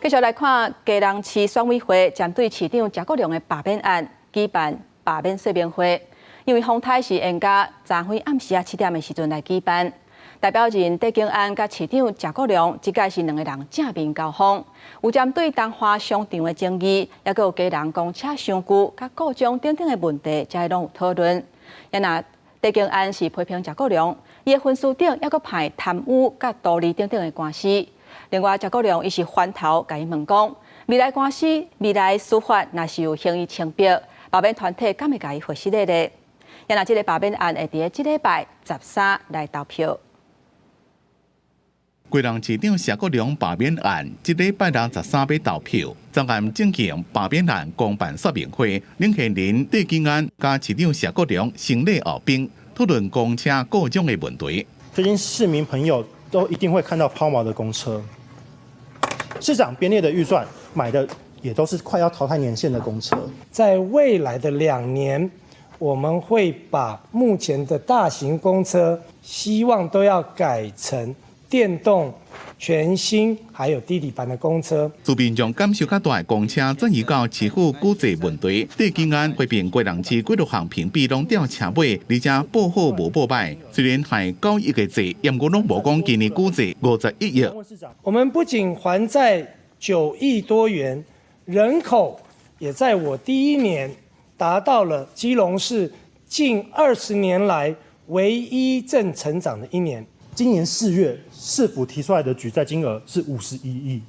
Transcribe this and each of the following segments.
繼續來看基隆市選委會針對市長謝國樑的罷免案舉辦罷免說明會，因為風颱是延到昨昏暗時仔7點的時陣來舉辦。代表人戴景安佮市長謝國樑，這擺是兩个人正面交鋒，有針對東華商場的爭議，抑閣有基隆公車傷舊、佮故障等等的問題，遮攏有討論。啊若戴景安是批評謝國樑，伊的分區長抑閣判貪污佮圖利等等的官司。另外，謝國樑伊是翻頭共伊問講，未來官司、未來司法若是有還伊清白，罷免團體敢會共伊回實的咧？啊若這个罷免案會佇這禮拜13來投票。基隆市長謝國樑罷免案，這禮拜六13欲投票。昨暗進行罷免案公辦說明會，領銜人戴景安佮市長謝國樑先禮後兵，討論公車故障的問題。最近市民朋友都一定會看到拋錨的公車，市長編列的預算買的也都是快要淘汰年限的公車。在未來的2年，我們會把目前的大型公車，希望都要改成電動、全新還有低底盤的公車。自民眾感受較大的公車轉移到市府舉債問題，戴景安批評基隆市幾落項評比攏吊車尾，而且報好無報䆀。雖然還9億的債，毋過攏無講今年舉債51億。我們不僅還債9億多元，人口也在我第一年達到了基隆市近20年來唯一正成長的一年。今年4月，市府提出來的舉債金額是51億，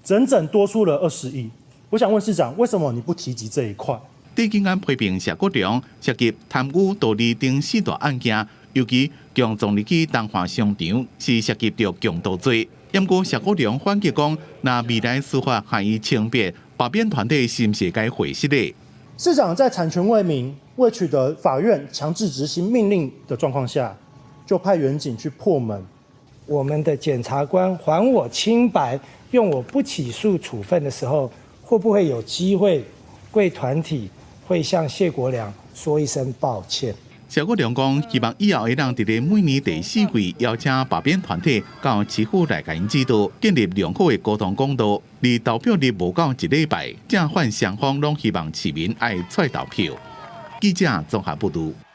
整整多出了20億。我想問市長，為什麼你不提及這一塊？戴景安批評謝國樑涉及貪污、盜利等四大案件，尤其強撞入去東華商場是涉及著強盜罪。毋過謝國樑反擊講，若未來司法還伊清白，罷免團體是毋是該回實的？市長在產權未明、未取得法院強制執行命令的狀況下，就派員警去破門。我們的檢察官還我清白，用我不起訴處分的時候，會不會有機會貴團體會向謝國樑說一聲抱歉？謝國樑講，希望以後會當佇咧每年第四季邀請罷免團體到市府來共𪜶指導，建立良好的溝通管道。離投票日無夠一禮拜，正反雙方攏希望市民愛出來投票。記者綜合報導。